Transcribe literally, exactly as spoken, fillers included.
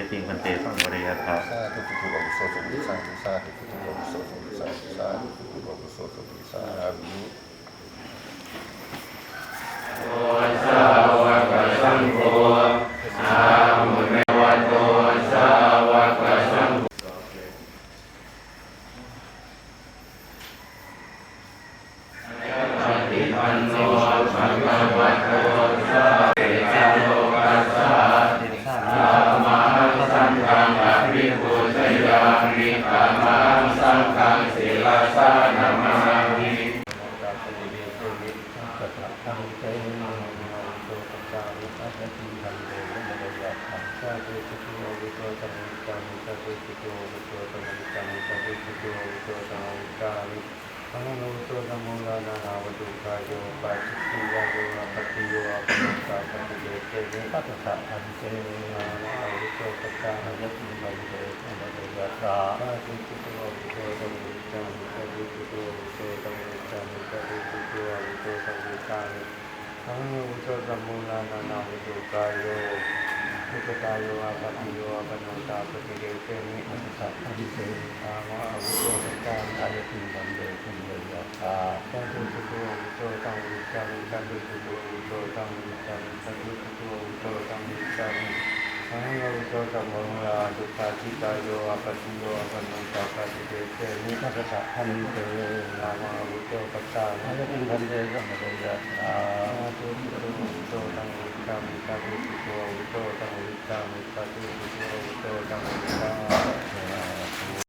Tiṃ bhante saṃvareyyātha. Sādhu sādhu, āvuso swaṃ vudisāmi, sādhu sādhu, āvuso swaṃ vudisāmi, sādhu sādhu, āvuso swaṃ vudisāmi. Ahaṃ āvuso sammūḷho nānāvatthukāyo pācittiyāyo āpattiyo āpanno ca paṭivesehi. Tassa bhante. Ahaṃ āvuso paṭṭhānaṃ. Āyasmiṃ bhante saṃvareyyātha. Sādhu sādhu, āvuso saṃvudisāmi, sādhu sādhu, āvuso saṃvudisāmi, sādhu sādhu, āvuso saṃvudisāmi. Ahaṃ āvuso sammūḷho nānāvatthukāyo duṭṭhākāyo āpattiyo āpanno ca paṭivesehi. Tassa bhante. Ahaṃ āvuso paṭṭhānaṃ. Āyasmiṃ bhante saṃvareyyātha. Sādhu sādhu, āvuso saṃvudisāmi, sādhu sādhu, āvuso saṃvudisāmi, sādhu sādhu, āvuso saṃvudisāmi. Ahaṃ āvuso sammūḷho dubbhāsikāyo āpattiyo āpanno ca paṭivesehi. Tassa bhante. Ahaṃ āvuso paṭṭhānaṃ. Āyasmiṃ bhante saṃvareyyātha. Sādhu sādhu, āvuso saṃvudisāmi, sādhu sādhu, āvuso saṃvudisāmi, sādhu sādhu, āvuso saṃvudisāmi.